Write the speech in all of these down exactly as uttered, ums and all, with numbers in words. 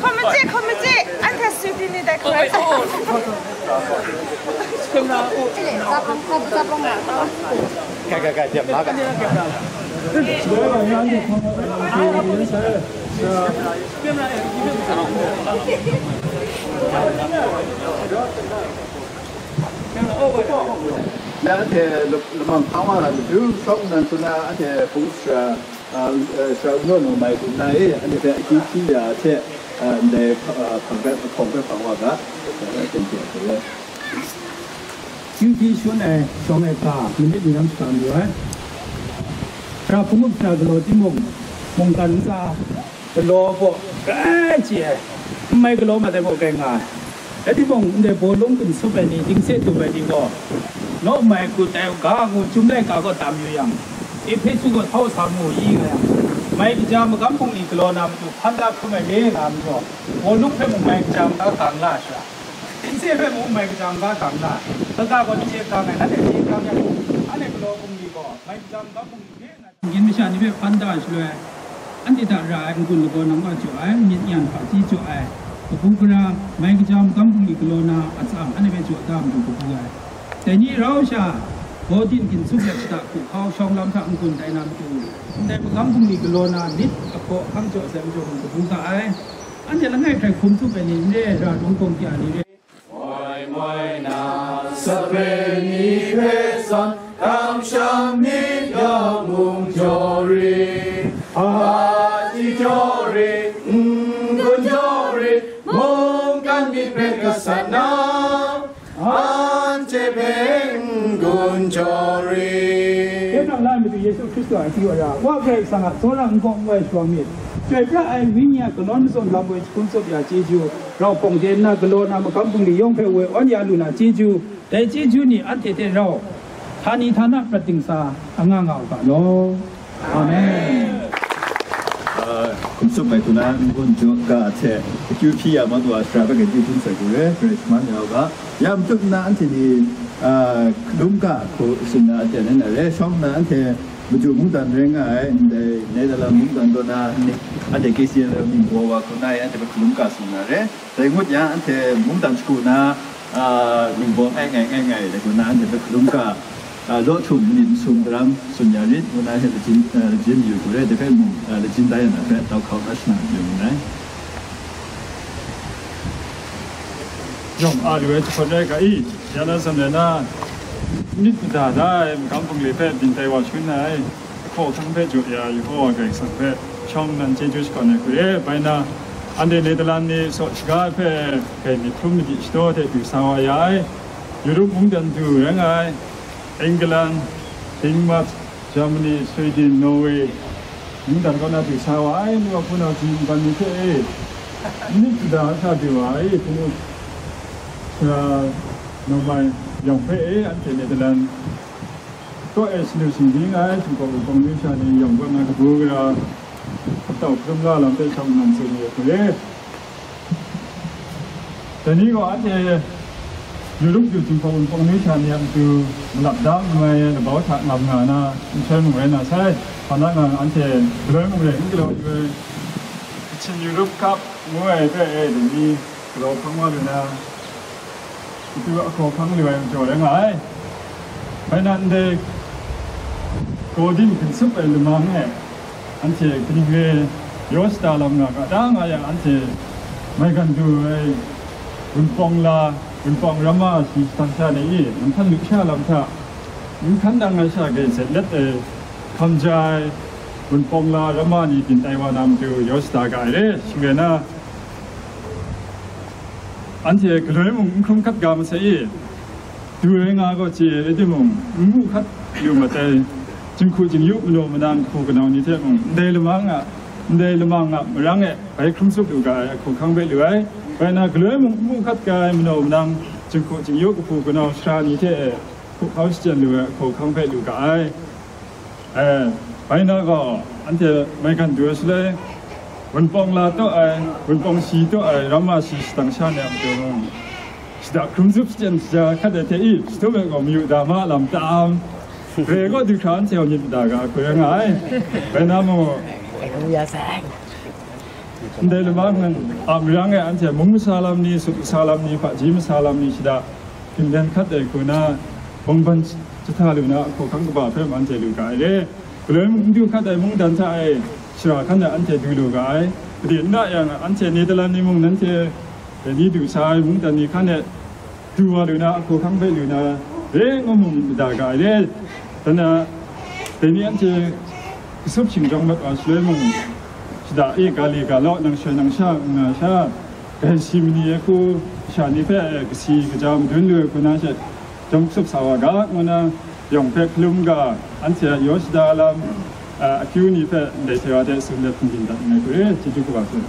Committee, committee, anhte sweetie ni dai hkrai. Na anhte lamang hpang wa na matu, shawng nnan hpun na anhte hpung sara, a, sara wunawng mai hpung na e, anhte hpe akyu hpyi ya hte, a, ndai hpang hpe, hpawng hpe hpang wa ga, a, teng hte hte. Kyu hpyi shangun ai shawng ai ga, manit ni lam shakam yu ai. Sara hpung up sara galaw timung, mungkan ntsa, galaw gaw, grai chye ai, n mai galaw mat ai gaw kai nga ai. Rai timung, ndai bawlung ginsup ai ni, dingse dup ai ni gaw, naw mai gut ai ga ngu chyum laika gaw tam yu yang, Ehpesu gaw htau sa mu yi nga yang, mai kaja magam bungli galaw na matu hpan da hkrum ai re nga ai majaw, bawlung hpe mung mai kaja maga gang la ai sha, dingse hpe mung mai kaja maga gang la ai, kaga gaw n chye gang ai, nanhte chye gang yang mung, anhte galaw bungli gaw mai kaja magam bungli re nga ai. Shinggyim masha ni hpe hpan da ai shaloi, anhte hta ra ai n-gun lagaw nang wa jaw ai, myit nyan hpaji jaw ai, kabu gara, mai kaja magam bungli galaw na atsam, anhte hpe jaw da matu kabu ai. Dai ni rau sha, Bawdin ginsup let shada hku hkau shawng lam hta n-gun tai na matu, ndai magam bungli galaw na lit ahkaw ahkang jaw ai zawn majaw mung kabu ga ai. Anhte langai hkrai hkum tup ai ni n re ai, ra dum gawng kya ni re. Moi moi na sape ni hpe zawn, kamsham myit ya mung jaw rit, hpaji jaw rit, n-gun jaw rit, mungkan myit hpe gasat na, anhte hpe n-gun jaw rit. Hkye hkrang la ai Madu Yesu Hkristu a akyu ara, Wa Karai Kasang a tsawra n-gaw n-goi sharawng myit, Chyoi pra ai Wenyi a kanawn mazum lam woi jahkun tsawp ya chyeju, rau hpawng de nna galaw na magam bungli yawng hpe woi awn ya lu na chyeju, dai chyeju ni anhte hte rau htani htana prat dingsa anga nga u ga law. Amen. Hkum tsup ai hku na n-gun jaw ga hte akyu hpyi ya Madu a sara hpe grai chyeju sai hku re, Karai shaman ya u ga. Ya matut nna anhte ni, a, hkalum ga hku tsun na aten na re, shawng nna anhte Maju mungdan rai nga ai, ndai Netherlands mungdan kaw na ni, anhte K C L L ning baw wa hku na e, anhte hpe hkalum ga tsun na re. Dai ngut yang, anhte mungdan shagu na, a, ning baw ngai ngai, ngai ngai, dai hku na anhte hpe hkalum ga, a, law htum manit masum daram tsun ya rit, ngu na hte lajin, a, lajin yu hku re, dai hpe mung, a, lajin da ya na hpe, tau hkau na shana yu nngai. Yawng a lu ai jahpawt rai ga i, ya na zawn rai na, myit mada da ai magam bungli hpe byin tai wa shangun ai, ahkaw ahkang hpe jaw ya Yehova Karai Kasang hpe shawng nnan chyeju shakawn ai hku e. Bai na, anhte Netherlands ni saw shaga ai hpe grai myit hkrum madi shadaw hte du sa wa ya ai, Europe mungdan du rai nga ai, England, Denmark, Germany, Sweden, Norway, mungdan kaw na du sa wa ai, nu wa hpunau htingnu ban ni hte e, myit mada sa du wa ai, hpung up sara nawmai yawng hpe e, anhte Netherlands kaw e shanu shingbyi nga ai, Jinghpaw Wunpawng nu sha ni yawng kaw na kabu gara, hpatau hkarum la lam hpe shawng nnan tsun yu hku e. Dai ni gaw anhte Europe du Jinghpaw Wunpawng nu sha ni a matu malap da n mai ai labau hta ngam nga na nhtoi mung rai na sai, hpa na nga anhte galoi mung rai n galaw yu ai, Kachin Europe Cup ngu ai hpe e dai ni galaw hkang wa lu na, matu ahkaw hkang lu ai majaw rai nga ai. Bai na ndai Gawdin ginsup ai lamang e, anhte kaning re yaw shada lam nga ga da nga yang, anhte maigan du ai Wunpawng la, Wunpawng Rama shi shatang sha ni i, nang hkan lusha lam hta, n hkan dang ai sha grai zet let ai, hkam ja ai, Wunpawng la Rama ni byin tai wa na matu yaw shada ga ai re, shing rai na, anhte galoi mung n hkrum hkat ga masai i, du ai nga gaw chye ai rai timung, n mu hkat lu mat ai, jinghku jingyu manaw manang hku kanau ni hte mung, ndai lamang a Ndai lamang a marang e bai hkrum tsup lu ga ai ahkang hpe lu ai. Bai na, galoi mung n mu hkat ga ai manaw manang, jinghku jingyu kahpu kanau sara ni hte e hkuhkau shachyen lu ai ahkang hpe lu ga ai. E, bai na gaw, anhte maigan du ai shaloi, wunpawng la taw ai, wunpawng si taw ai, ramma shi shadang sha ni a matu mung, shada hkrum tsup shachyen shaja hkat ai hte i, shi htum e gaw mayu da ma lam tam. Re gaw du hkra anhte gaw myit mada ga hku rai nga ai. Bai na mung, ndai lamang nnan a marang e anhte mung masa lam ni, sut masa lam ni, hpaji masa lam ni shada hpindan hkat ai hku na, bawngban jahta lu na, hkawhkang kaba hpe mung anhte lu ga ai re. Galoi mung n du hkat ai mungdan hta e shara hkan e anhte du lu ga ai. Gade n na yang, anhte Netherlands ni mung nanhte ni du sa ai mungdan ni hkan e du wa lu na, ahkang hpe lu na, re ngu mung mada ga ai re. Dan a, dai ni anhte kasup shingkang mat wa shaloi mung, shada e ga le ga law, nang shoi nang sha, nga sha, gai si mani ai hku, sha ni hpe, e, kasi kaja madun lu ai hku na she, jawm kasup sa wa ga, ngu na, yawng hpe hkalum ga, anhte a yaw shada lam, a, akyu ni hpe ndai hte wa hte tsun let hpungdim dat nngai hku re, chyeju kaba hte.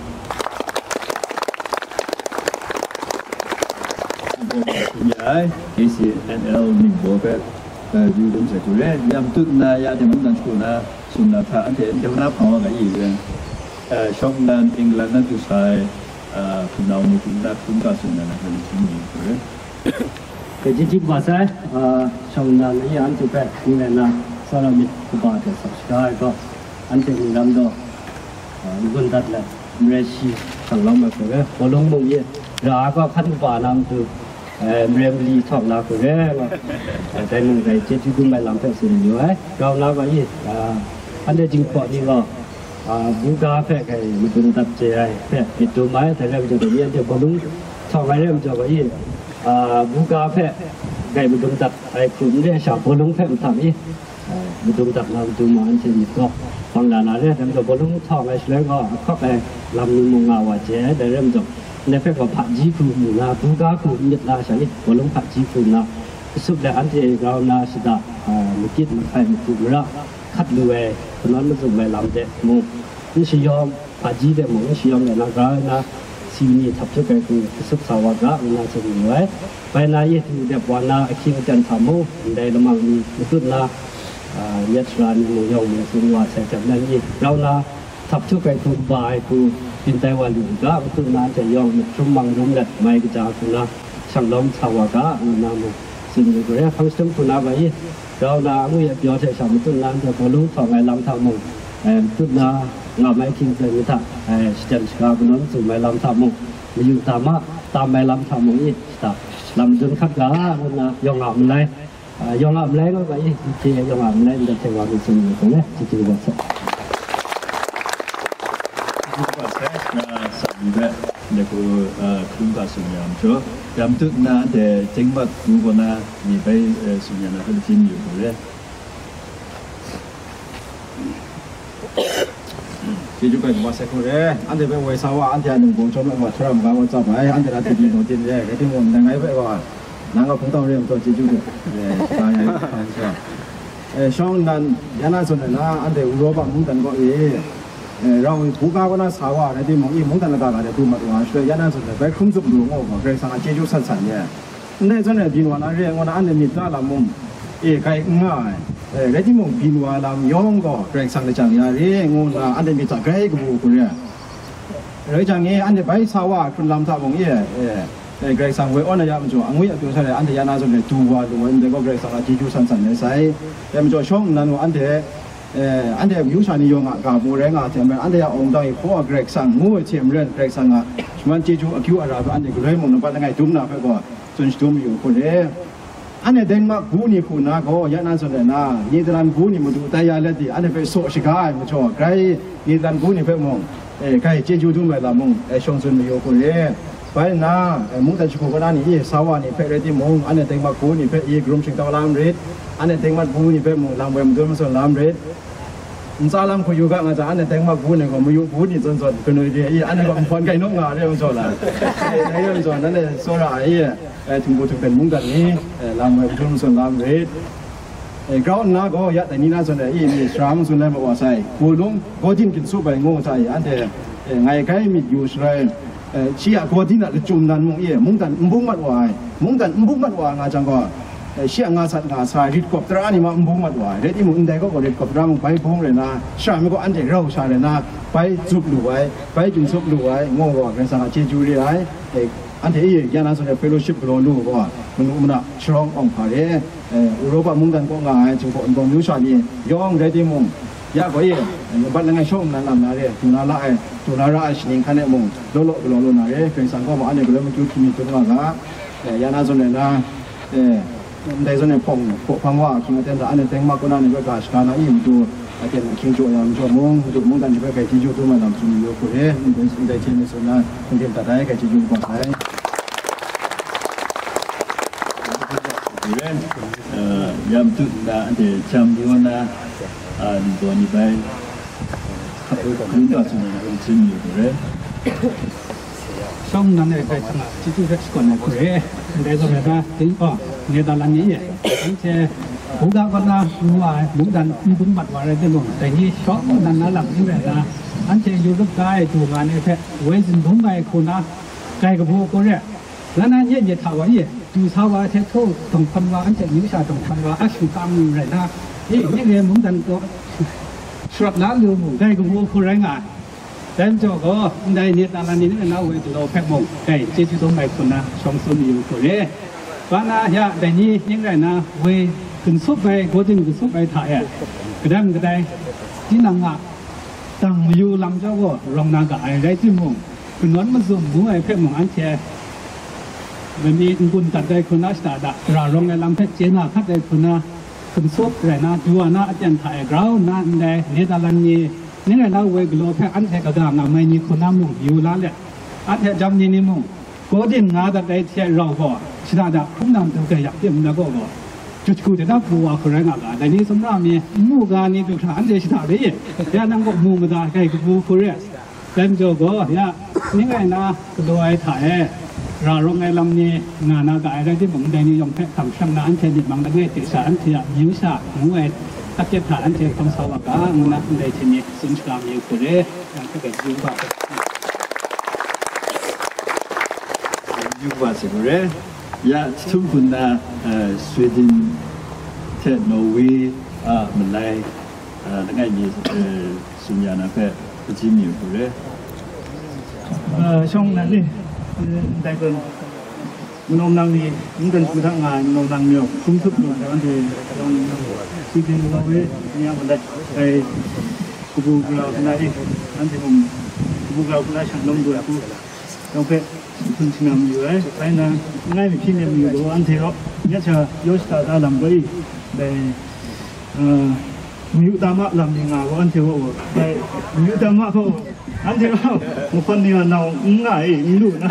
N L Ningbo hpe, eh, yu dum sai hku re, ya matut nna, ya de mungdan shagu na, sum na hta, anhte ndau na hpang wa ga i re, eh, shawng nnan, England na du sai, eh, hpunau ni hku na, hkrum ga sum na, na hpe ni hkrum ni hku re. Kaji jik wa sai, ah, shawng nnan ni anhte hpe ni rai na, tsawra myit kaba hte sa shaga ai gaw, anhte ni lam gaw, ah, n-gun dat let, n rai shi, shang lawm ai hku re, bawlung mung ye, ra ai gaw hkan kaba na matu, eh, n rai mali htawng na hku re, nga, eh, dai mung dai chyeju dum ai lam hpe tsun yu ai, grau na gaw i, ah, anhte jinghpaw ni gaw, ah, buga hpe gai madun dat chye ai hpe myit dum ai, dai rai majaw, dai ni anhte bawlung htawng ai rai majaw gaw i, ah, buga hpe gai madun dat ai hku n re ai sha, bawlung hpe mahtam i, eh, madun dat na madun ma anhte myit gaw bang la na re ai, dai majaw bawlung htawng ai shaloi gaw, ahkawk ai lam ni mung nga wa chye ai, dai rai majaw, ndai hpe gaw hpaji hku mu na, buga hku n myit la ai sha i, bawlung hpaji hku nna, kasup let anhte grau nna shada, ah, makit mahkai, mahku mara hkat lu ai, kanawn mazum ai lam de mung, n shayawm, hpaji de mung n shayawm let na, grau nna, si ni htap htuk ai hku kasup sa wa ga, ngu na tsun yu ai. Bai na, Yesu dep wa na ahkying aten hta mung, ndai lamang ni matut na, ah, myit sara ni mung yawng mung tsun wa sai jang nan ni, grau nna, htap htuk ai hku, kaba ai hku, byin tai wa lu u ga, matut na anhte yawng myit hkrum mang rum let, mai kaja hku na, shang lawm sa wa ga, ngu na mung, tsun yu hku re, hpang jahtum hku na gaw i, grau na angwi apyaw hte sha matut na anhte bawlung htawng ai lam hta mung, eh, matut na ngam ai hkying hten ni hta, eh, shachyen shaga kanawn mazum ai lam hta mung, mayu tam a, tam ai lam hta mung i, shada lam dun hkat ga, ngu na yawng a malai, ah, yawng a malai nga ga i, hte yawng a malai ndai hte wa mi tsun yu hku re, chyeju wa sai. Chyeju wa sai, na sa ni hpe, ndai hku, ah, hkrum ga tsun ya majaw, ya matut na anhte Tengmat gu kaw na ni bai, eh, tsun ya na hpe lachyum yu hku re. Chyeju bai wa sai hku re, anhte hpe woi sa wa, anhte a ningbaw chyawm ai wa htaram ga wa tsap ai, anhte a didi naw din re, rai timung, langai hpe gaw, nang a hpungtau re ai majaw chyeju hku re, sa ya, sa ya. Eh, shawng nnan, ya na zawn ai na, anhte Uropa mungdan kaw e, eh, rau i buga kaw na sa wa, rai timung, i mungdan lata ga de du mat wa, shaloi ya na zawn ai, bai hkrum tsup lu ngu gaw, Karai Kasang a chyeju san san ye. Ndai zawn e byin wa na re ai ngu na, anhte myit na lam mung, e, grai n nga ai. E, rai timung, byin wa ai lam yawng gaw Karai Kasang lajang ya re ai ngu nna, anhte myit hta grai kabu hku re ai. Rai jang e, anhte bai sa wa ai hkrun lam hta mung e, e, e, Karai Kasang woi awn ai ya majaw, angwi apyaw sha re, anhte ya na zawn e du wa lu ai, ndai gaw Karai Kasang a chyeju san san rai sai. Dai majaw, shawng nnan gaw anhte, e, anhte amyu sha ni yawng a ga mu rai nga ai hte maren, anhte a awng dang e hpaw ai Karai Kasang ngu ai hte maren, Karai Kasang a shaman chyeju akyu ara hpe anhte galoi mung nampat langai dum na hpe gaw, tsun shadum mayu hku re. Anhte Denmark bu ni hku na gaw, ya na zawn ai na, Netherlands bu ni madu tai ya let di, anhte hpe saw shaga ai majaw, grai Netherlands bu ni hpe mung, e, grai chyeju dum ai lam mung, e, shawng tsun mayu hku re. Bai nna, e, mungdan shagu kaw na ni e, sa wa ni hpe rai timung, anhte Denmark bu ni hpe e, karum shingtau la n rit, anhte Denmark bu ni hpe mung, lam woi madun masawn la n rit. Ntsa lam hku yu ga nga jang, anhte Denmark bu ni gaw, mayu bu ni zawn zawn, kanoi re i, anhte gaw nhpawn kai naw nga re ai majaw la. E, dai re ai majaw, nanhte tsawra ai, e, Htingbu Htingpen mungdan ni, e, lam woi madun masawn la n rit. E, grau nna gaw, ya dai ni na zawn e, i mi sara mung tsun lai ma wa sai, Gaw lung, Gaw din ginsup ai ngu hta e, anhte, e, ngai grai myit yu sharai, e, shi a Gaw din a lachyum nan mung e, mungdan n bung mat wa ai, mungdan n bung mat wa nga jang gaw, e, shi a nga sat nga sa ai rit kawp tara ni ma n bung mat wa ai, rai timung, ndai kaw gaw rit kawp tara mung bai bung rai na, shara mi gaw anhte rau sha rai na, bai zup lu ai, bai ginsup lu ai, ngu gaw, Karai Kasang a chyeju re ai, e, anhte e, ya na zawn e fellowship galaw lu gaw, manu mana sharawng awng hpa re. Eh, Europa mungdan kaw nga ai Jinghpaw Wunpawng myu sha ni yawng rai timung, ya gaw e, nambat langai shawng nnan lam na re, du na la ai, du na ra ai shaning hkan e mung, law law galaw lu na re, Karai Kasang kaw ma anhte galaw makyu hkying mi dum nga ga, eh, ya na zawn rai na, eh, ndai zawn e hpawng hpaw hpang wa ahkying aten hta anhte teng ma kaw na ni hpe ga shaga na i matu, aten ahkying jaw ya majaw mung, matu mungdan ni hpe grai chyeju dum ai lam tsun yu hku re, ndai hte mi tsun na, hkum hte dat ai, grai chyeju kau sai. Ren, eh, ya matu nna anhte jam ni wan na, ah, ni gaw ni bai, hkap hkap hkap hkap tsun na hkap hkap tsun yu gu ren. Shawng nnan e grai hkang a, chyeju hkrat shakawn ai hku re. Ndai zawn rai na, ting, oh, Netherlands ni e, anhte hkungga kaw na ngu wa ai, mungdan n bung mat wa rai timung, dai ni shawng nnan na lam n rai na, anhte Europe ga ai du nga ni hpe, woi zinbung ai hku na, grai kabu hku re. Langai na nye nye hta wa i, du sa wa hte htaw dawng hpan wa, anhte amyu sha dawng hpan wa, a shingkang rai na, i, ning e mungdan gaw sharawt la lu mu, dai kabu hku rai nga ai. Dai majaw gaw, ndai Netherlands ni na woi galaw hpe mung, dai chyeju dum ai hku na shawng tsun mayu hku re. Wa na, ya, dai ni ning rai na, woi ginsup ai, Gaw din ginsup ai hta e, kadang kadai, tinang a, dang mayu lam jau gaw rawng na ga ai rai timung, kanawn mazum ngu ai hpe mung anhte lani n-gun dat ai hku na shada da, ra rawng ai lam hpe chye na hkat ai hku na, ginsup rai na, du wa na aten hta e grau nna ndai Netherlands ni, ning rai na woi galaw hpe anhte kaga nga mai ni hku na mung yu la let, anhte jam ni ni mung, Gaw din nga dat ai hte rau gaw, shada da hkrum na matu grai yak tim na gaw gaw, jut shagu de na pru wa hku rai nga ga, dai ni sumra mi n mu ga ni du hkra anhte shada re ye, ya nang gaw mu mada, grai kabu hku re. Dai majaw gaw, ya, ning rai na galaw ai hta e, ra rawng ai lam ni nga na ga ai rai timung, dai ni yawng hpe hkam shang na anhte myit mang langai hte sha anhte a amyu sha ngu ai, tak kyet hta anhte hkawm sa wa ga, ngu na ndai hte ni tsun shaga mayu hku re. Yang hpe grai yu ga. Yu ga se gu re. Ya, jahtum hpun na, eh, Sweden hte Norway a malai, eh, langai mi, eh, tsun ya na hpe hpaji mi gu re. Eh, shawng nnan ni, eh, ndai gaw, manaw nang ni, mungdan hku hta nga ai manaw nang ni, hkrum hkrup lu ai, anhte yawng Sweden, Norway ni a malai, dai kabu gara hku na e, anhte mung kabu gara hku na shang lawm lu ai hku, yawng hpe hpun shangang mayu ai. Bai na, langai mi hpyi nem mayu gaw, anhte gaw, myit sha yaw shada da lam gaw i, dai, ah, mayu tam a lam ni nga gaw, anhte gaw, dai, mayu tam a gaw, anhte gaw, mahkawn ni gaw nau n nga i, n lu na,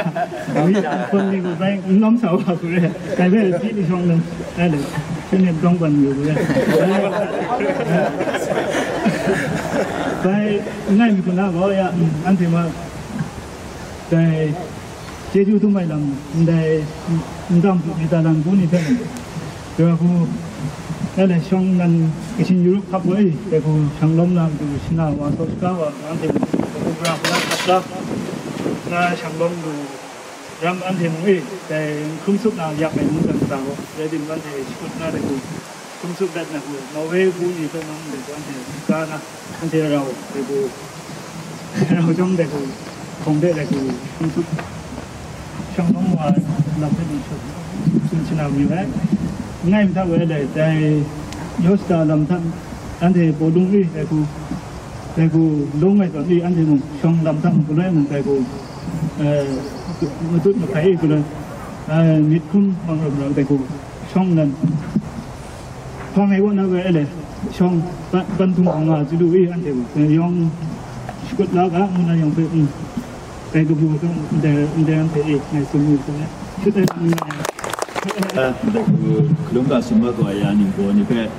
mayu mahkawn ni gaw bai n lawm sa wa hku re, dai bai pyi ni shawng nnan, dai le, hpyi nem dawng ban mayu hku re. Bai, langai mi hku na gaw, ya, anhte ma, dai chyeju dum ai lam, ndai, ndam hku, Netherlands ni hpe, dai hku, dai le shawng nnan, Kashin Europe hkap woi, dai hku, shang lawm na matu, shana wa, sau shaga wa, anhte mung, hku gara hku na hkap la, na shang lawm lu, ram anhte mung e, dai hkrum sup na yak ai mungdan mata gaw, rai timung, anhte shakut na dai hku, hkrum sup dat na hku, Norway hku ni hpe mung dai hku anhte ka na, anhte rau dai hku, rau chyawm dai hku, hpawng de dai hku, hkrum sup shang lawm wa lam hpe ni tsun, tsun shana mayu ai. Langai mi hta woi dai, dai Yosta lam hta, anhte Pawlung e dai hku, dai hku lung ai zawn e, anhte mung shawng lam hta mung galoi mung dai hku, eh, matut mahkai e galoi, eh, myit hkrum mang ram rau dai hku, shawng nnan hpang ai kaw na woi e le, shawng ban, ban htung hkawng nga chyu lu i, anhte gaw, eh, yawng shakut la ga, ngu na yawng hpe, mm, dai kabu hpe, ndai, ndai anhte e, ngai tsun yu sai, shut ai, mm, dai hku hkalum ga summat gaw ai ya ningbaw ni hpe,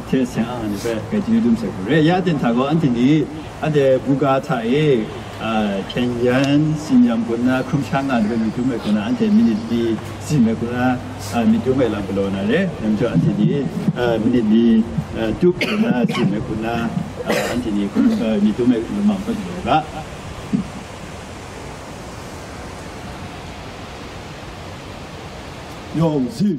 hte seng ang ni hpe, grai chyeju dum sai hku re. Ya aten hta gaw, anhte ni, anhte buga hta e, A, hkyen yan, tsin yan hpung na hkrum sha nga ai myit dum ai hku na, anhte minit li tsin ai hku na, a, myit dum ai lam galaw na re. Dai majaw anhte ni, a, minit li, a, tup hku na tsin ai hku na, a, anhte ni, a, myit dum ai lam hpe galaw ga. Yawng si.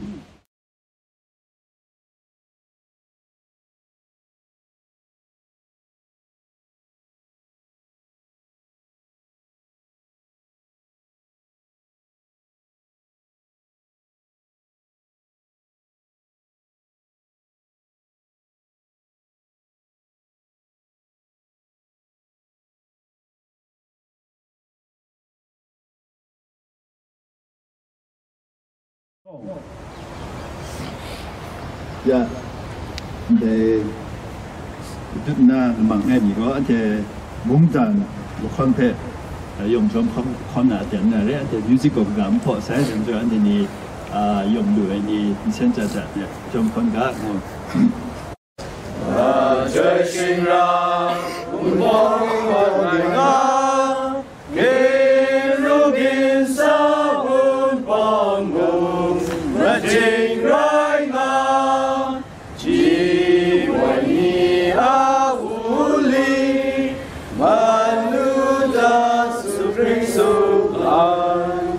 Ya, dai dut na lamang e ni gaw, anhte mungdan lahkawn hpe, a, yawng jawm hkawn, hkawn na aten na re, anhte music gaw kaga n hpaw sai, dai majaw anhte ni, a, yawng lu ai ni nsen chya chya de jawm hkawn ga, ngu. Jai Shingra, Wunpawng rai nga, Ginru Ginsa Wunpawng mung, Majing rai nga, Ji wai ni a wuli, Manu da Supring Sup ai,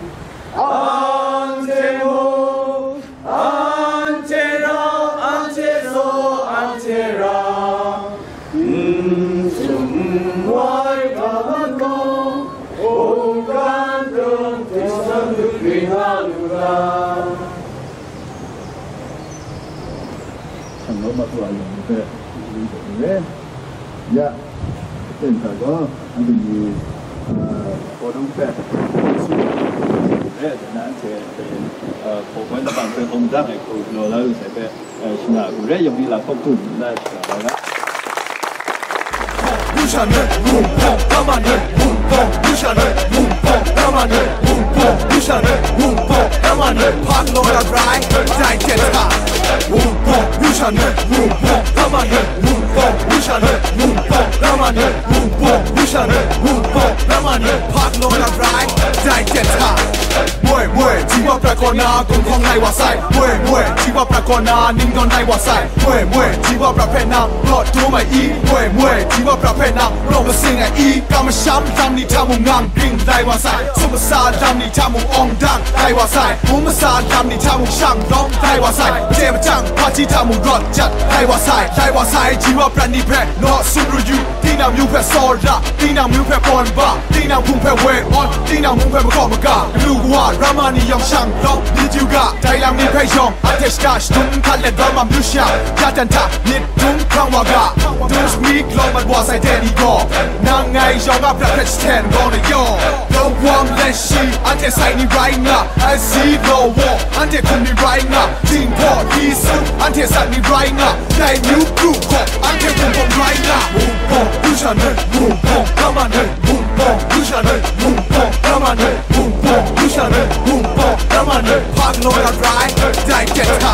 Anhte mung, Anhte rau, anhte zaw, anhte ra, n sum n wai ga mat gaw, mungkan dum hte shang dut ring nga lu ga. Hkang lawm a hku a yawng hpe, Ya, ten hta gaw, anhte ni, a, Hkaw Nung hpe, su, re, dai na anhte, a, hkaw koi labang hpe hkawm dang ai hku galaw la lu sai hpe, a, shana hku re, yawng ni la hkawk tun la shana la ga. Lusha ne, Wunpawng, Rama ne, Wunpawng, Lusha ne, Wunpawng, Rama ne, Wunpawng, Lusha ne, Wunpawng, Rama ne, Hpang Lawng Rai, dai ten hta. Wunpawng, Lusha ne, Wunpawng, Rama ne, Wunpawng, Lusha ne, Wunpawng, Rama ne, Wunpawng, Lusha ne, Wunpawng, Rama ne, Hpang Lawng Rai, dai ten hta. Moi, moi, Ji wa prat kaw na, gumhkawng lai wa sai. Moi, moi, Ji wa prat kaw na, ning dawn lai wa sai. Moi, moi, Ji wa prat hpe nang, rawt dum ai i. Moi, moi, Ji wa prat hpe nang, rawt masing ai i. Kamsham lam ni hta mung ngang ring lai wa sai. Sum masa lam ni hta mung awng dang lai wa sai. Mung masa lam ni hta mung shang lawm lai wa sai. Made matang, hpaji hta mung rawt jat lai wa sai. Lai wa sai, Ji wa prat ni hpe, naw sum ru yu. Tinang myu hpe tsawra, tinang myu hpe pawn ba, tinang hpung hpe woi awn, tinang mung hpe makaw maga, galu kawa, Rama ni yawng shang lawm, myit yu ga, dai lam ni hpe yawng, anhte shada shadum hkat let rawt mam lu sha, ya dan hta, myit dum hkrang wa ga, dum shami lawm mat wa sai de ni gaw, nang ngai yawng a prat hpe jahten gaw na yaw, lawang let shi, anhte sai ni rai nga, asi law wa, anhte hkum ni rai nga, Jinghpaw, Yesu, anhte sat ni rai nga, dai myu pru hkawk, anhte Wunpawng rai nga. Wunpawng, Lusha ne, Wunpawng, Rama ne, Wunpawng, Lusha ne, Wunpawng, Rama ne, Wunpawng, Lusha ne, Wunpawng, Rama ne, Hpang Lawng Rai, dai ten hta.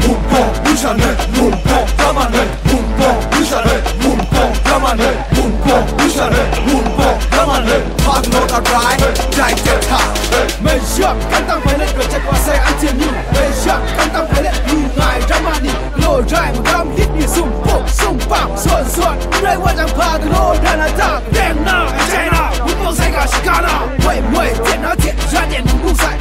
Wunpawng, Lusha ne, Wunpawng, Rama ne, Wunpawng, Lusha ne, Wunpawng, Rama ne, Wunpawng, Lusha ne, Wunpawng, Rama ne, Hpang Lawng Rai, dai ten hta. Mayam, kantang hpe let rai jat wa sai anhte myu. Mayam, kantang hpe let lu nga ai Rama ni, galaw rai magam lit mi sum hpung, sum pang, sawn sawn, n rai wa jang hpa galaw dan a ta, deng na, jai na, Wunpawng sai ga shaga na, moi moi, ten na ten, ya ten n bung sai,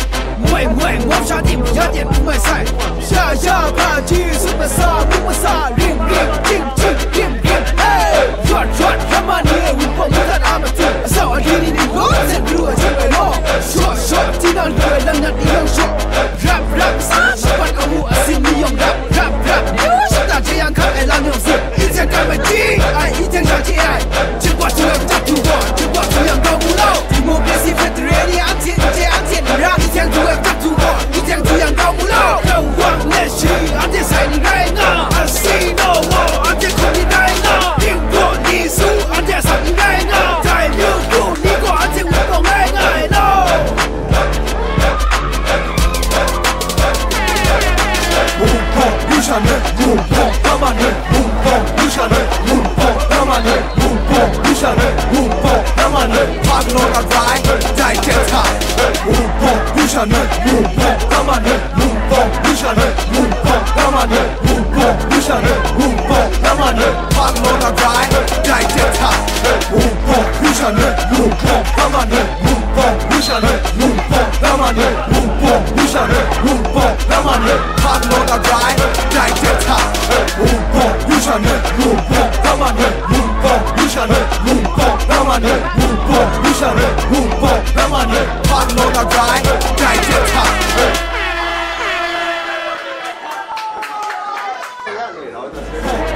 moi moi, ngawm sha tim, ya ten n mai sai, sha sha hpa ji, sum masa, mung masa, ring ring, jing jing, rim rim, hey! Rawt rawt, Rama ni, Wunpawng mungdan a matu, asau a di ni ni, gaw, sen pru a jing ai law, shawt shawt, tinang lu ai lam Shanhte mungpawng, Raman hte mungpawng, Lushanhte mungpawng, Raman hte mungpawng, Lushanhte mungpawng, Raman hte hpa galaw na rai, dai hte hta. Mungpawng, Lushanhte mungpawng, Raman hte mungpawng, Lushanhte mungpawng, Raman hte mungpawng, Lushanhte mungpawng, Raman hte hpa galaw na rai, dai hte hta. Mungpawng, Lushanhte mungpawng, Raman hte mungpawng, Lushanhte mungpawng, Raman hte mungpawng, Lushanhte mungpawng, Raman hte hpa galaw na rai, dai hte hta.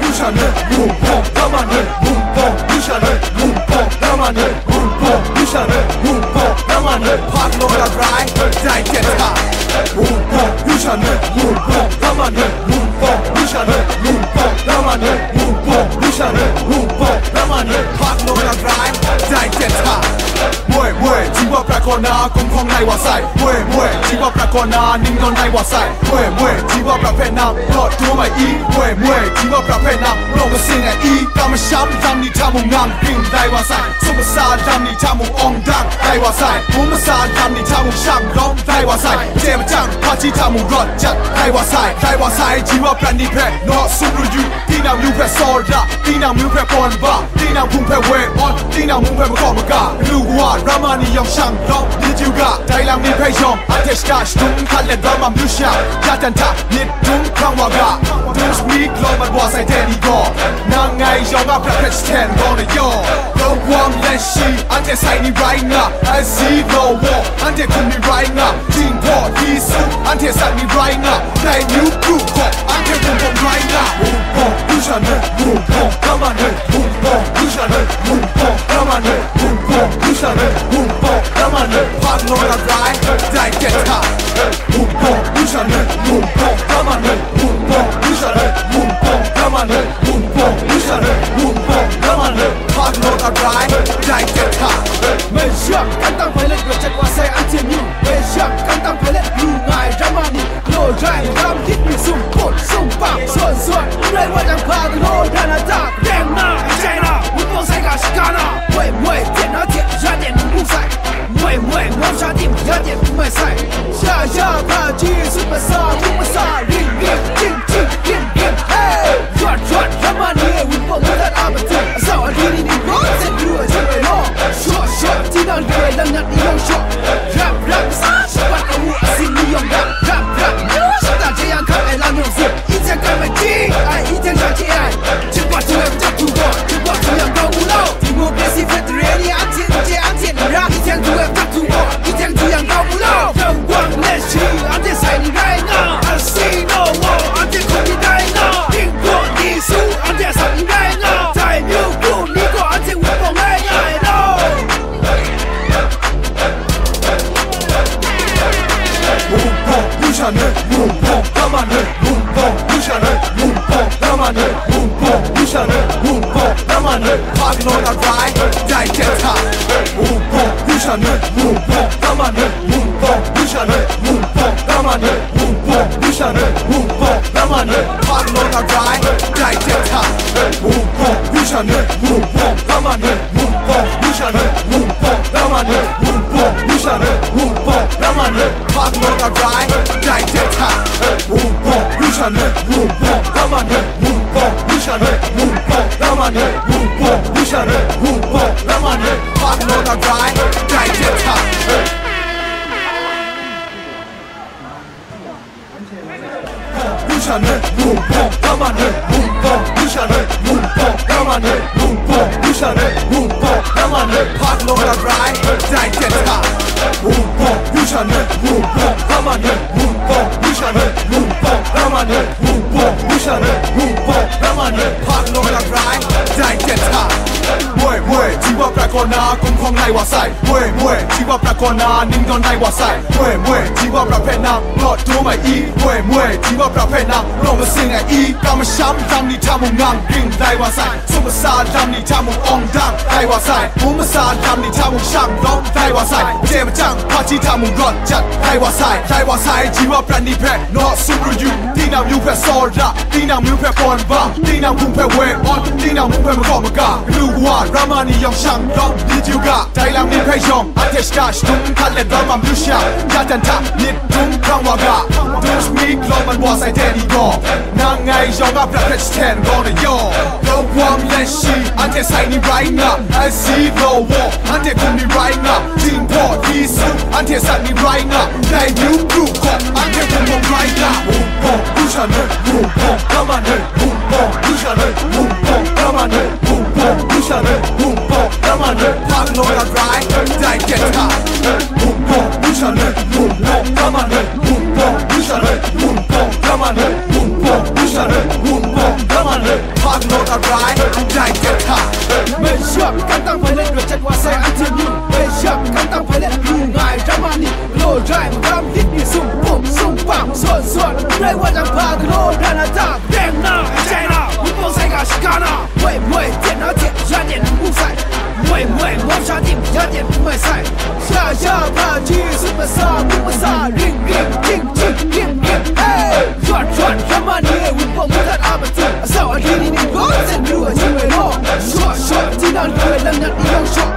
Lushanhte mungpawng, Raman hte mungpawng, Lushanhte mungpawng, Raman hte mungpawng, Lushanhte mungpawng, Raman hte hpa galaw na rai, dai hte hta. Mungpawng, Lushanhte mungpawng, Raman hte mungpawng, Lushanhte mungpawng, Raman hte mungpawng, Lushanhte mungpawng, Raman hte hpa galaw na rai, dai hte hta. Moi, moi, Jinghpaw prat kaw na, kumhkawng lai wa sai. Moi, moi, Jinghpaw prat kaw na, ning dawn lai wa sai. Moi, moi, Jinghpaw prat hpe nang, naw daw mai i. Moi, moi, Jinghpaw prat hpe nang, naw masing ai i. Kamsham lam ni hta mung nang, ring lai wa sai. Sum masa lam ni hta mung, awng dang lai wa sai. Bum masa lam ni hta mung, shang lawm lai wa sai. Chye machyang, hpaji hta mung, rawt jat lai wa sai. Lai wa sai, Jinghpaw prat ni hpe, naw sum ru yu. Tinang myu hpe tsawra, tinang myu hpe pawn ba, tinang hpung hpe woi awn, tinang hpung hpe makaw maga, ru wa, Ramani yawng shang lawm, myit yu ga, dai lam ni hpe yawng, anhte shada shadum hkan let Rama myu sha, ya dan hta, myit dum hkrang wa ga, dum shami galaw mat wa sai de ni gaw, nang ngai yawng a prat hpe jahten gaw na yaw, rawt wang let shi, anhte sai ni rai nga, asi law wo, anhte hkum ni rai nga, Jinghpaw, Yesu, anhte sat ni rai nga, dai myu pru gaw, anhte mungpawng rai nga. Mungpawng, Lushanhte mungpawng, Raman hte mungpawng, Lushanhte mungpawng, Raman hte mungpawng, Lushanhte mungpawng, Raman hte hpa galaw na rai, dai hte hta. Mungpawng, Lushanhte mungpawng, Raman hte mungpawng, Lushanhte mungpawng, Raman hte mungpawng, Lushanhte mungpawng, Raman hte hpa galaw na rai, dai hte hta. Mayang, kantang Pilat rawt jat wa sai anhte myu. Mayang, kantang Pilat lu nga ai Ramani, law rai ram hkyit mi sum hput sum pang, sawn sawn, n rai wa jang hpa galaw dan a ta, reng na, n chye na, wunpawng sai ga shaga na, moi moi, hte na hte, ya hte n hpung sai, moi moi, ngawm sha tim, ya hte n hpung mai sai, sha sha, hpaji, sut masa, hpung masa, ring ring, jing jing, ring ring, hey! Rawt rawt, Ramani e wunpawng ngut dat a matu, asau ali ni ni rawt sat yu ai hte e law, shaw shaw, tinang lu ai langnat ni yawng shaw, rap rap, sa shapat awu asing ni yawng rap, rap rap, yu shata je yang hkang ai lam yawng zip, i jang kai mai ji, ai i jang sha je ai, jingbat tu ai matak tu gaw, jingbat tu yang grau mu lau, democracy federal ni anhte n chye anhte n ra, i jang tu ai matak tu gaw, i jang tu yang grau mu lau, yawng gwang let shi, anhte sai ni rai nga, asi no wo, anhte hkum ni rai nga, dingbaw ni su, anhte asak ni rai nga, dai myu kru ni gaw, anhte wunpawng rai nga ai lau. Mungpawng, Lushanhte mungpawng, Raman hte mungpawng, Lushanhte mungpawng, Raman hte mungpawng, Lushanhte mungpawng, Raman hte hpa galaw na rai, dai hte hta. Mungpawng, Lushanhte mungpawng, Raman hte mungpawng, Lushanhte mungpawng, Raman hte mungpawng, Lushanhte mungpawng, Raman hte hpa galaw na rai, dai hte hta. Mungpawng, Lushanhte mungpawng, Raman hte mungpawng, Lushanhte mungpawng, Raman hte mungpawng, Lushanhte mungpawng, Raman hte hpa galaw na rai, dai hte hta. Mungpawng, Lushanhte mungpawng, Raman hte mungpawng, Lushanhte mungpawng, Raman hte mungpawng, Lushanhte mungpawng, Raman hte hpa galaw na rai, dai hte hta. Lushanhte mungpawng, Raman hte mungpawng, Lushanhte mungpawng, Raman hte mungpawng, Lushanhte mungpawng, Raman hte hpa galaw na rai, dai hte hta. Mungpawng, Lushanhte mungpawng, Raman hte mungpawng, Lushanhte mungpawng, Raman hte mungpawng, Lushanhte mungpawng, Raman hte hpa galaw na rai, dai hte hta. Moi moi, Jinghpaw prat kaw na, kumhkawng lai wa sai. Moi moi, Jinghpaw prat kaw na, ning dawn lai wa sai. Moi moi, Jinghpaw prat hpe nang, naw daw mai i. Moi moi, Jinghpaw prat hpe nang, naw masing ai i. Kamsham lam ni hta mung nang, ring lai wa sai. Sum masa lam ni hta mung, awng dang lai wa sai. Bum masa lam ni hta mung, shang lawm lai wa sai. Chye machyang, hpaji hta mung, rawt jat lai wa sai. Lai wa sai, Jinghpaw prat ni hpe, naw sum ru yu. Tinang myu hpe tsawra, tinang myu hpe pawn ba, tinang hpung hpe woi awn, tinang hpung hpe makaw maga, ru wa, Mani yawng shang lawm myit yu ga, dai lam ni hpe yawng, anhte shada shadum hkat let rawt mam yu sha, ya dan hta myit dum hkrang wa ga, dum mi galaw man wa sai de ni gaw, nang ngai yawng a prat hpe jahten gaw na yaw. Lawm let shi, anhte sai ni rai nga, asi law wo, anhte hkum ni rai nga, Jinghpaw Yesu, anhte sat ni rai nga, dai myu pru gaw, anhte hkum mung rai nga. Mung hpawng, yu sha nai, mung hpawng, ga ma nai, mung hpawng, yu sha nai, mung hpawng, ga ma nai, mung hpawng, yu sha nai, mung hpawng, ga ma nai, hpa galaw dat rai, dai hte hta. Mung hpawng, yu sha nai, mung hpawng, ga ma nai, mung hpawng, yu sha nai, mung hpawng, ga ma nai, mung hpawng, yu sha nai, mung hpawng, ga ma nai, hpa galaw dat rai, dai hte hta. Mayap kantang hpai let, rawt jet wa sai anhte myu. Mayap kantang hpai let, lu nga ai ram ma ni, galaw rai magam lit mi, sum pum, sum pam, sawn sawn, rai wa jang, hpa galaw ra na ta, reng na, jai na, wunpawng sai ga shaga na, moi moi, jen na jen, ya jen, n pu sai, moi moi, mau sha tim, ya jen, n mai sai, sha sha, hpa ji, sut masa, mung masa, ring ring, jing jing, rim rim, hey! Rawt rawt, ram ma ni e, wunpawng mu dat a matu, asau ali ni ni, gaw sen ru a jing ai law, shawt shawt, tinang lu ai lam nat ni yawng shawt,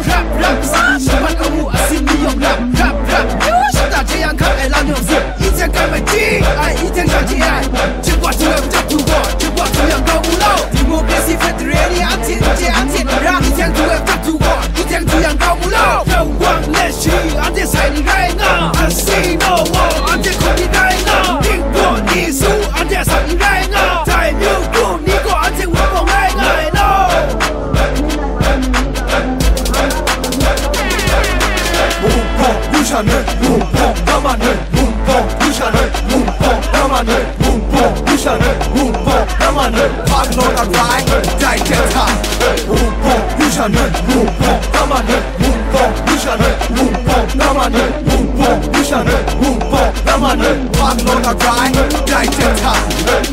rap rap, sa shaman amu asin ni yawng rap, rap rap, yu shata je yang hkat ai lam yawng zip, i jen kai mai ji ai, i jen kai ji ai, jingwa tu ai, jap tu gaw, jingwa tu yang kau mu lau, democracy federal ni anhte n chye, anhte n ra, i jen tu ai, jap tu gaw, i jen tu yang kau mu lau, yawng wang let shi, anhte sai ni rai nga, asi no wo, anhte hkum ni rai nga, Jinghpaw Yesu, anhte sat ni rai nga, dai myu hkrum ni gaw, anhte wunpawng rai nga ai law. Mung hpawng, yu sha nai, mung hpawng, ga ma nai, mung hpawng, yu sha nai, mung hpawng, ga ma nai, mung hpawng, yu sha nai, mung hpawng, ga ma nai, hpa galaw dat rai, dai hte hta. Mung hpawng, yu sha nai, mung hpawng, ga ma nai, mung hpawng, yu sha nai, mung hpawng, ga ma nai, mung hpawng, yu sha nai, mung hpawng, ga ma nai, hpa galaw dat rai, dai hte hta.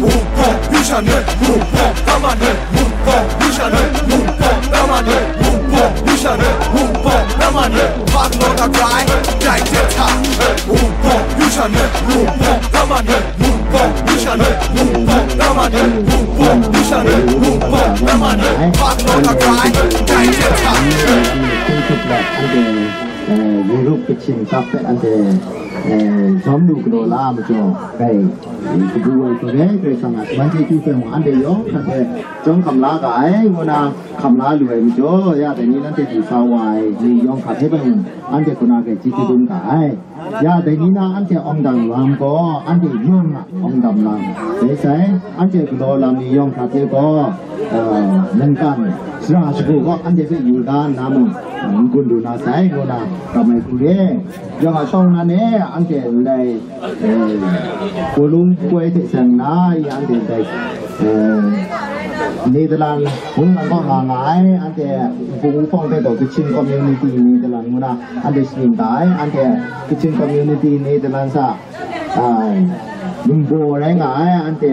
Mung hpawng, yu sha nai, mung hpawng, ga ma nai, mung hpawng, yu sha nai, mung hpawng, ga ma nai, mung hpawng, yu sha nai, mung hpawng, ga ma nai, hpa galaw dat rai, dai hte hta. Mung hpawng, yu sha nai, mung hpawng, ga ma nai, mung hpawng, yu sha nai, mung hpawng, ga ma nai, mung hpawng, yu sha nai, mung hpawng, ga ma nai, hpa galaw dat rai, dai hte hta. Anhte, eh, Europe Kachin kap hpe anhte, eh, zawm lu galaw la ai majaw, dai, eh, kabu ai hku re, Karai Kasang a shaman chyeju hpe mung anhte yawng hkrat hte chyawm hkam la ga ai, ngu na hkam la lu ai majaw, ya dai ni nanhte du sa wa ai ni yawng hkrat hte bai mung, anhte kaw na hpe chyeju dum ga ai. Ya dai ni na anhte awng dam lam gaw, anhte yawng a awng dam lam, dai sai, anhte galaw lam ni yawng hkrat hte gaw, eh, mungkan, sara shagu gaw anhte hpe yu ga nna mung, eh, n-gun lu na sai, ngu na kam ai hku re. Yawng a shawng nnan e, anhte ndai, eh, Bawlung poi hte seng na, ya anhte ndai, eh, Netherlands hpung lang kaw nga nga ai, anhte Hpung Hpawng hpe gaw Kachin Community Netherlands ngu na anhte sharin da ai, anhte Kachin Community Netherlands a, ah, Ningbo rai nga ai, anhte,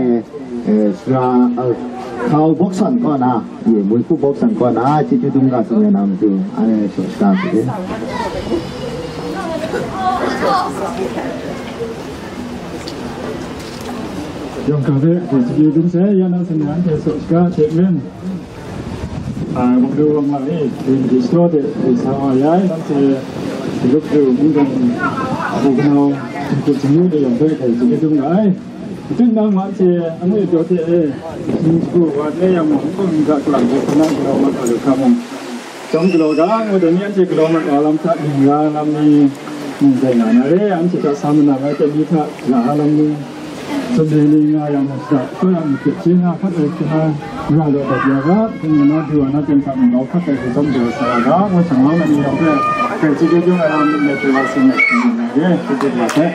eh, sara, eh, Hkau Bawksan kaw na, ye, Muiku Bawksan kaw na, chyeju dum ga tsun ya na matu, anhte shaw shada su e. Yawng hkra hpe, chyeju dum sai, ya na, sing ya, anhte shaw shada hte maren. A, Bunglu Wang Lang e, Karen Hkristu hte sa wa ya ai, nanhte Lukdu Mungdan hku kanau, Jinghku Jingyu de yawng hpe hkai tsun dum nga ai. Matu nang wa hte, anhte daw hte e, Jinghku wa ne yang mung, n-gun n-ga kalang hte, hpa na galaw mat wa lu hkra mung, chyawm galaw ga, ngu dai ni anhte galaw mat wa lam hta, ning ra lam ni, mung dai nga na re, anhte hta sa manang ai, dai ni hta, la a lam ni, Sunday ni nga yang mung shada, kau yang mung hte, chye nga hkat ai hkra, ra law dat ya ga, hpung na du wa na ten hta mung grau hkat ai hku zawn jaw sa wa ga, ngu shang wa ma ni yawng hpe, hkrai chyeju ai lam myit let wa sin let hkrum na re, chyeju wa hpe.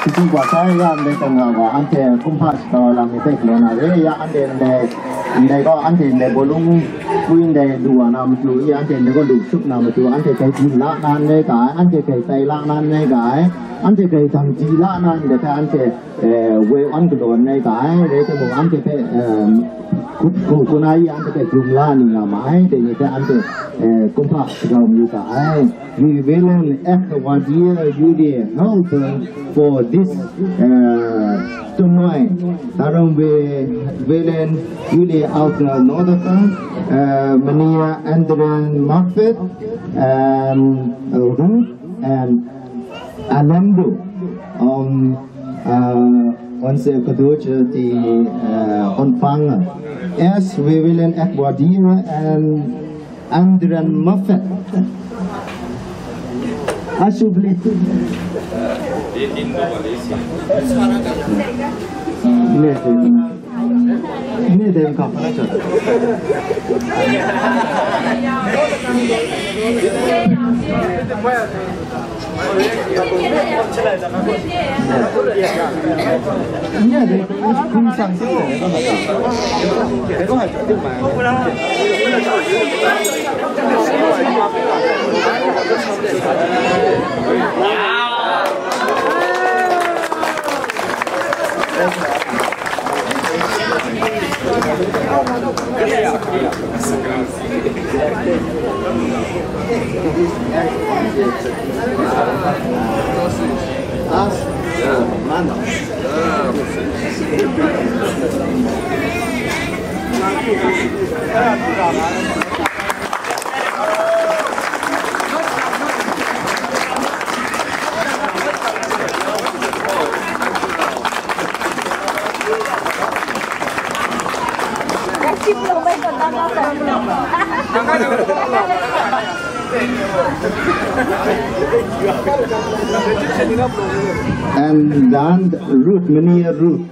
Hpung wa sai ya ndai tawn nga wa, anhte kumhpa shakau ai lam ni hpe galaw na re, ya anhte ndai, ndai gaw anhte ndai bawlung pwi ndai lu wa na matu i, anhte ndai gaw lu shut na matu, anhte grai di la na n rai ga ai, anhte grai tai la na n rai ga ai, anhte grai dang di la na ndai hpe anhte, eh, woi awn galaw n rai ga ai, rai timung, anhte hpe, eh, Ku, ku na i anhte hpe dum la ni nga ma ai, dai ni hpe anhte, eh, kumhpa shagau mayu ga ai. We will act what year you did help for this, uh, tunoi. Tarum we will you lay out the northern, uh, Mania Andrian Marfet, um, uh, Ruth and Alando, um, uh, onse kadocha di, uh, onpang. As we will an Akwadia and Andran Muffet. Ashubli. Ne, ne, ne, ne, ne, ne, And then Ruth, Mania Ruth.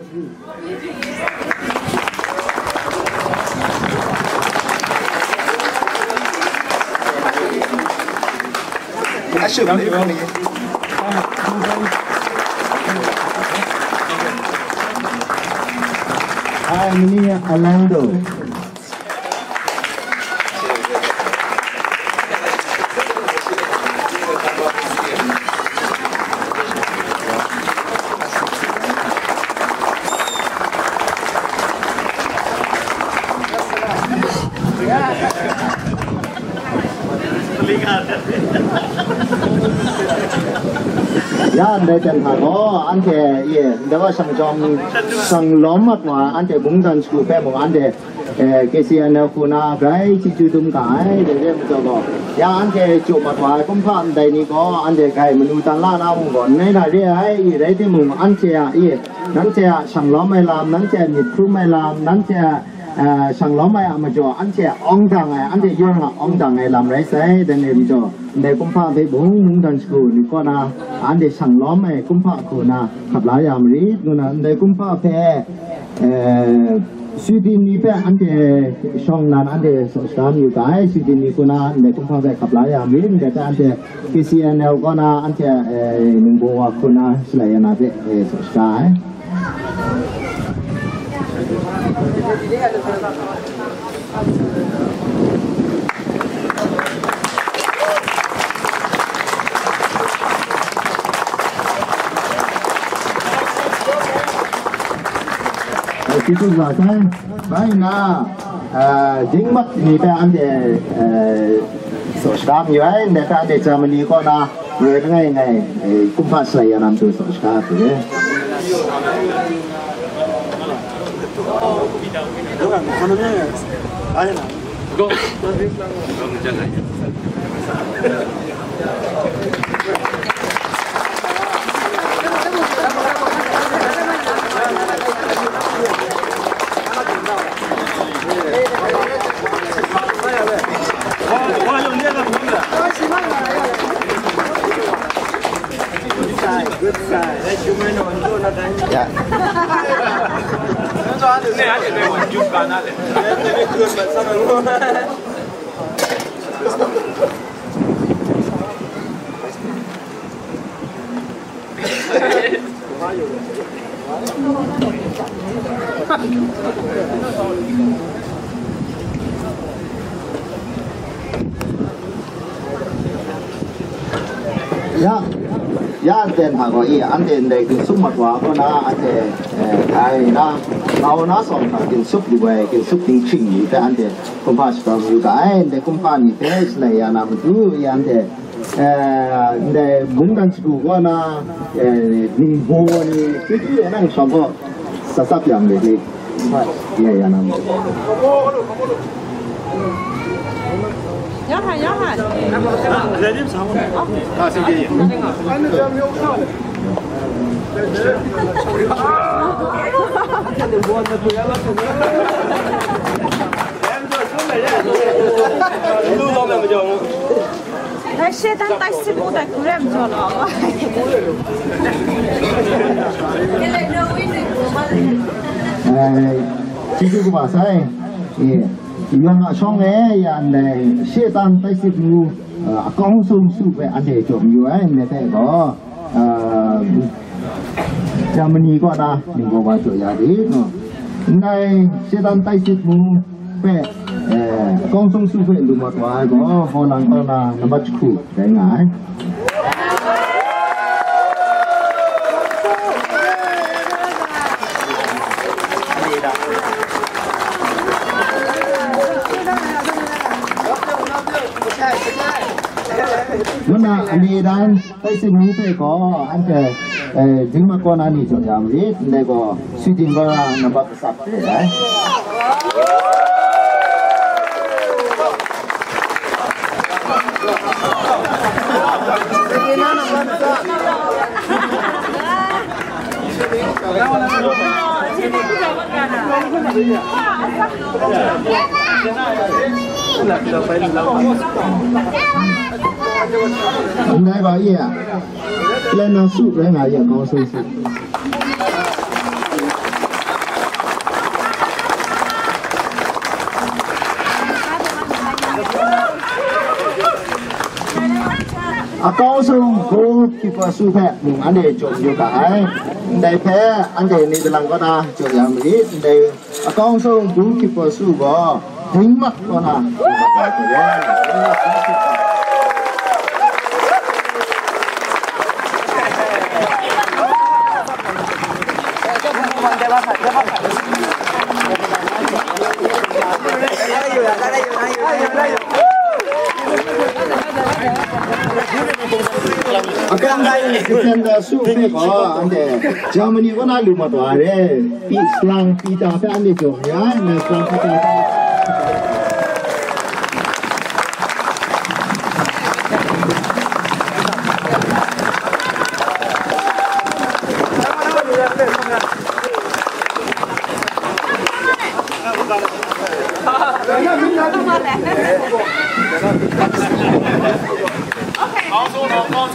Hi, Mania Alando. Ya, ndai ten hta gaw, anhte, ye, ndai wa shang jawm, shang lawm mat wa, anhte mungdan shagu hpe mung, anhte, eh, K C N L hku na grai chyeju dum ga ai, dai re ai majaw gaw, ya anhte jaw mat wa ai kumhpa ndai ni gaw, anhte grai manu tan la na mung gaw, n rai na re ai, i rai timung, anhte a, i, nanhte a shanglawm ai lam, nanhte a myit hkrum ai lam, nanhte a, eh, shanglawm ai a majaw, anhte a awng dang ai, anhte yawng a awng dang ai lam rai sai, dai re ai majaw, ndai kumhpa hpe mung, mungdan shagu ni kaw na, anhte shanglawm ai kumhpa hku na hkap la ya marit, ngu na, ndai kumhpa hpe, eh, Switi ni hpe anhte shawng nnan anhte saw shaga mayu ga ai, Switi ni hku na ndai kumhpa hpe hkap la ya marit, ndai hpe anhte K C N L kaw na anhte, eh, ningbaw wa hku na shalai ya na hpe, eh, saw shaga ai. Bai na, ah, dingmak ni hpe anhte, eh, saw shaga mayu ai, ndai hpe anhte Germany kaw na roi langai ngai, eh, kumhpa shalai ya na matu saw shaga ai. Ya, ya, anhte hta gaw, i, anhte ndai hku sum mat wa, kaw na, anhte, eh, dai na, Kauna sawng hta ginsup lu ai, ginsup dinghpring ni hpe anhte kumhpa shagrau yu ga ai, ndai kumhpa ni hpe shalai ya na matu, ya anhte, eh, ndai mungdan shagu kaw na, eh, ningbaw ni, kyu kyu e nang shawng gaw, sa tsap yang de, kumhpa ya ya na matu. 要喊，要喊。啊，谢谢。来，谢谢，带四步的，不然就了。 Ai, chyeju kaba sai, e, yawng a shawng e, ya ndai, Shetan tai sit mu, a, akawng sung su hpe anhte jaw mayu ai, ndai hpe gaw, a, Germany kaw na ningbaw wa jaw ya rit, no. Ndai, Shetan tai sit mu, hpe, eh, akawng sung su hpe lu mat wa ai gaw, Holland kaw na nambat jahku rai nga ai. Nuna ane dan, tai sit mu hpe gaw, anhte, eh, Denmark kaw na ni jaw ya marit, ndai gaw, Sweden kaw na nambat matsat re ai. Ndai gaw, iya. Plan na su rai nga ya, kawng sung su. Akawng sung goalkeeper su hpe mung anhte jaw yu ga ai. Ndai hpe anhte ni dalang kaw na jaw ya marit, ndai Akawng sung goalkeeper su gaw, Denmark kaw na, Akawng sung defender su hpe gaw, anhte Germany kaw na lu mat wa ai. Pi, Slang Peter hpe anhte jaw ya ai, nang Slang Peter hpe.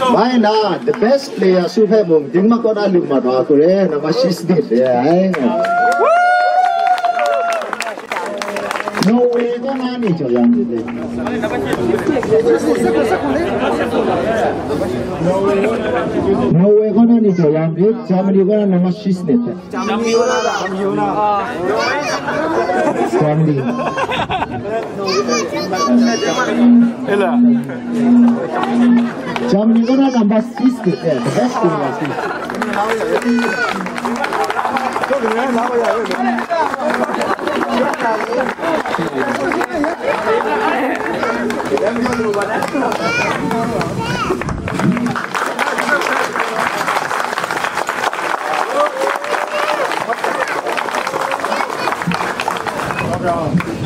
Bai na, the best player su hpe mung, Denmark kaw na lu mat wa, kure, nambat shi sanit re ai. Norway kaw na ni jaw ya myit le. Norway kaw na ni jaw ya myit, Germany kaw na nambat shi sanit hpe. Germany. Ela. Germany kaw na number six ke, eh, the best player six.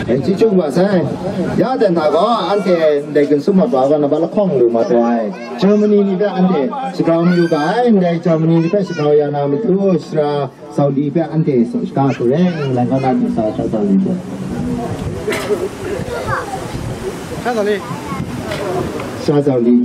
Eh, chyeju wa sai. Ya dan na gaw, anhte ndai ginsup mat wa gaw, nambat lahkawng lu mat wa ai. Germany ni hpe anhte shagrau mayu ga ai, ndai Germany ni hpe shagrau ya na matu, sara Sauli hpe anhte saw shaga kare, England kaw na du sa, sara Sauli hpe. Sara Sauli.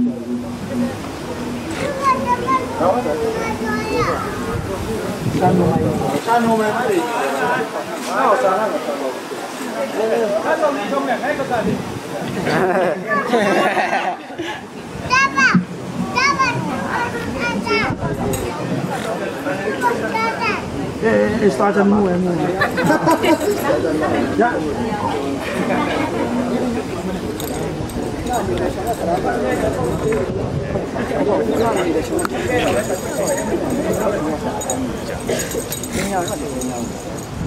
Eh, eh, eh, sta jan mu, eh, mu. Ya.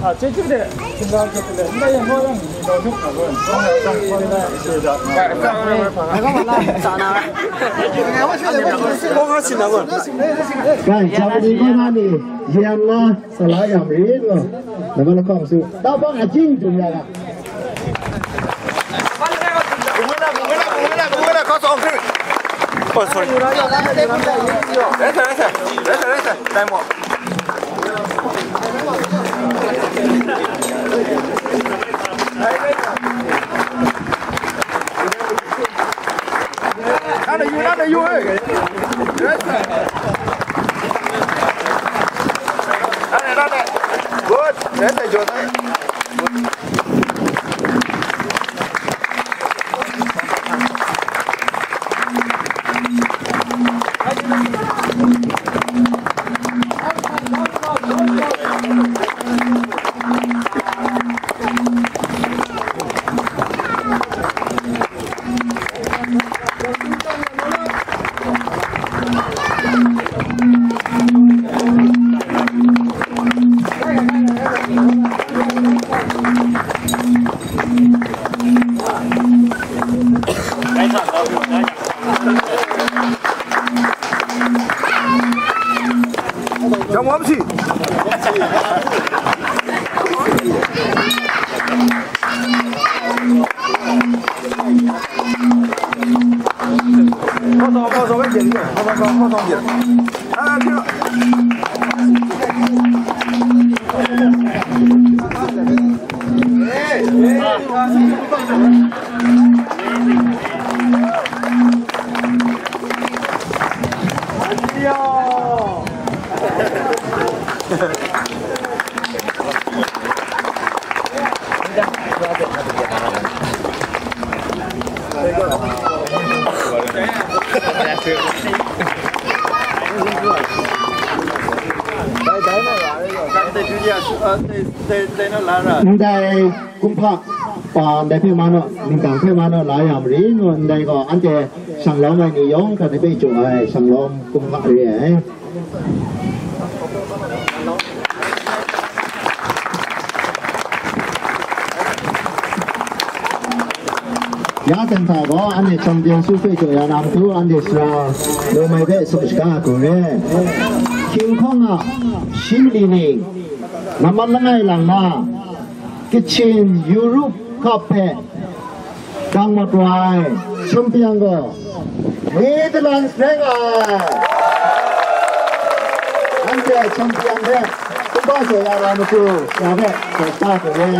啊，这就得，现在就得，那也我让你到处讨论，我让他回来，是的。Gai, Germany ko na ni, yan na, sala yam ri lo. Nama la kong su. Ta bang a jing jung ya ga. Oh, sorry. Later, later. Later, later. Time out. 看着有，看着有，哎。来来来来，good，来来就来。 Jam wam si. Ndai kumhpa, a, ndai hpe ma naw, ningkang hpe ma naw, la ya mari naw, ndai gaw anhte shanglawm ai ni yawng hta hpe jaw ai shanglawm kumhpa re ai. Ya ten hta gaw, anhte champion su hpe jaw ya na matu, anhte sara lawm ai hpe sum shaga hku re. Hkying hkawng a shi mali ning, namman langai lang na, Kachin Europe Cup hpe dang mat wa ai champion gaw Netherlands rai nga ai. Anhte champion hpe kumba jaw ya na matu, ya hpe jaw ta hku re.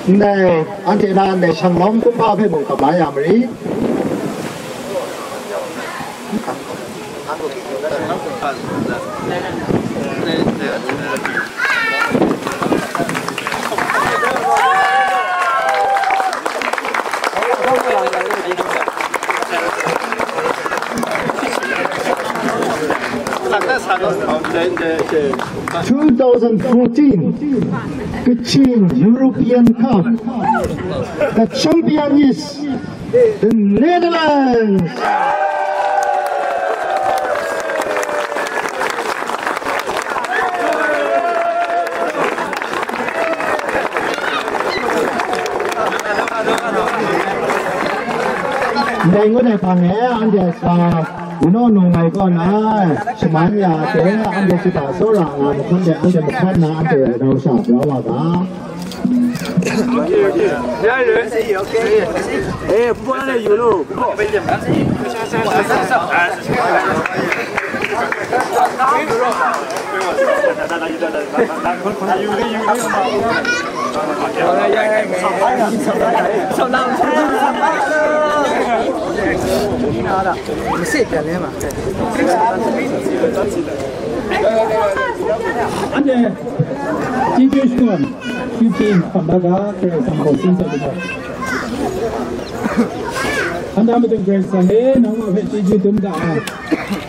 Ndai, anhte na ndai shanglawm kumhpa hpe mung kap la ya marit. Two thousand fourteen Kachin European Cup, the champion is the Netherlands. Ndai ngut ai hpang e, anhte sa wunawng nung ai kaw na, shaman ya hte, anhte shata tsawra nga mahkawn de, anhte mahkawn na, anhte rau sha bra wa ga. 哎，不过那有路，不过。 Anhte, chyeju shakawn, shingkying hkam da ga, Karai Kasang gaw sin sat lu ga. Hkanda matu Karai Kasang e, nang wa hpe chyeju dum da ai,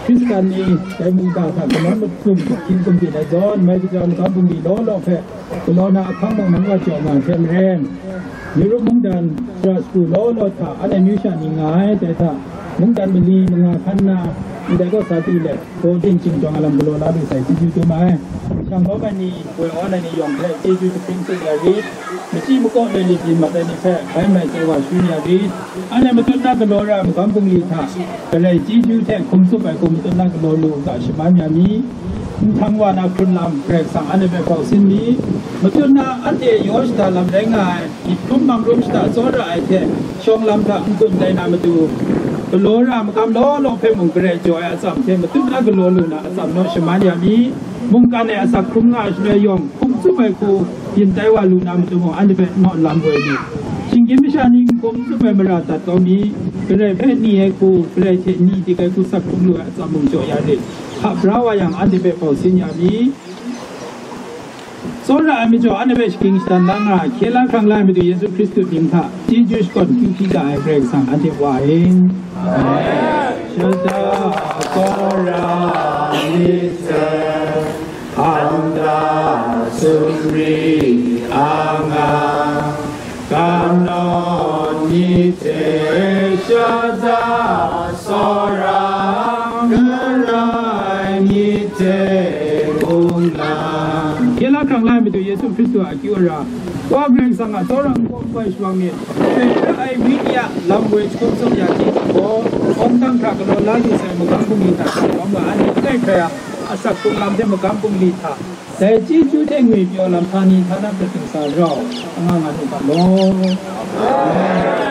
Hkristan ni, dai mungga hta galaw matum hkyin gumhpyin ai zawn, mai kaja magam bungli law law hpe, galaw na ahkang mung nang wa jaw nga ai hte maren, Europe mungdan shara shagu law law hta, anhte amyu sha ni nga ai, dai hta, mungdan mali manga hkan na, ndai kaw sa tu let, gaw ding chyingjawng ai lam galaw la lu sai, chyeju dum ai. Shang lawm ai ni, woi awn ai ni yawng hpe, chyeju shapring tsun ya rit, machyi makaw loi lit yin mat ai ni hpe, bai mai chye wa shu ya rit. Anhte matut na galaw ra ai magam bungli hta, Karai chyeju hte hkum tsup ai hku matut na galaw lu u ga, shaman ya mi. Nhtang wa na hkrun lam, Karai Kasang anhte hpe bau sin mi. Matut na anhte yaw shada lam rai nga ai, myit hkrum mang rum shada tsawra ai hte, shawng lam hta n-gun tai na matu, galaw ra ai magam law law hpe mung Karai jaw ai atsam hte matut na galaw lu na atsam naw shaman ya mi. Mungkan e asak hkrum nga ai shaloi yawng, hkum tsup ai hku byin tai wa lu na matu mung, anhte hpe naw lam woi mi. Shinggyim masha ni n-, hkum tsup ai mara dat kau mi. Karai hpe ni ai hku, Karai hte ni dik ai hku sak hkrum lu ai atsam mung jaw ya rit. Hka bra wa yang, anhte hpe bau sin ya mi. Tsawra ai majaw, anhte hpe shagying shadan la nga ai, hkye la hkrang la ai Madu Yesu Hkristu mying hta, chyeju shakawn kyu hpyi ga ai Karai Kasang anhte Wa e. Shada tsawra myit hte, hkanda sumri anga, kanawn myit hte shada tsawra ngarai myit hte mungga. Hkye la hkrang la ai Madu Yesu Hkristu a akyu ara, Wa Karai Kasang a tsawra n-, kawm ai shalawng myit, hkrai ra ai Wenyi a lam woi jahkum tsawm ya hte gaw, awng dang hkra galaw la lu sai magam bungli hta hkawm nga, anhte langai hkrai a asak hkrung lam hte magam bungli hta, dai chyeju hte ngwi pyaw lam htani htana hprat dingsa rau, anga nga nu ga law. Amen.